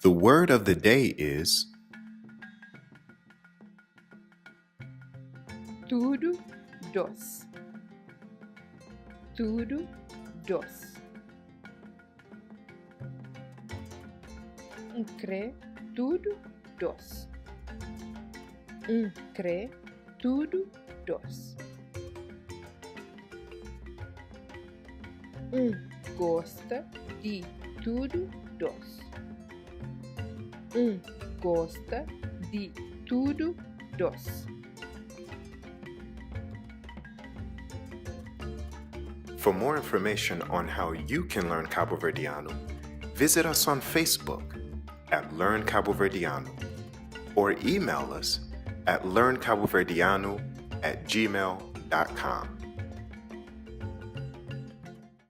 The word of the day is. Tudu dos. Tudu dos. N kre tudu dos. N kre tudu dos. N gosta di tudu dos. N gosta di tudu dos. For more information on how you can learn Caboverdiano, visit us on Facebook at Learn Caboverdiano or email us at learncaboverdiano at gmail.com.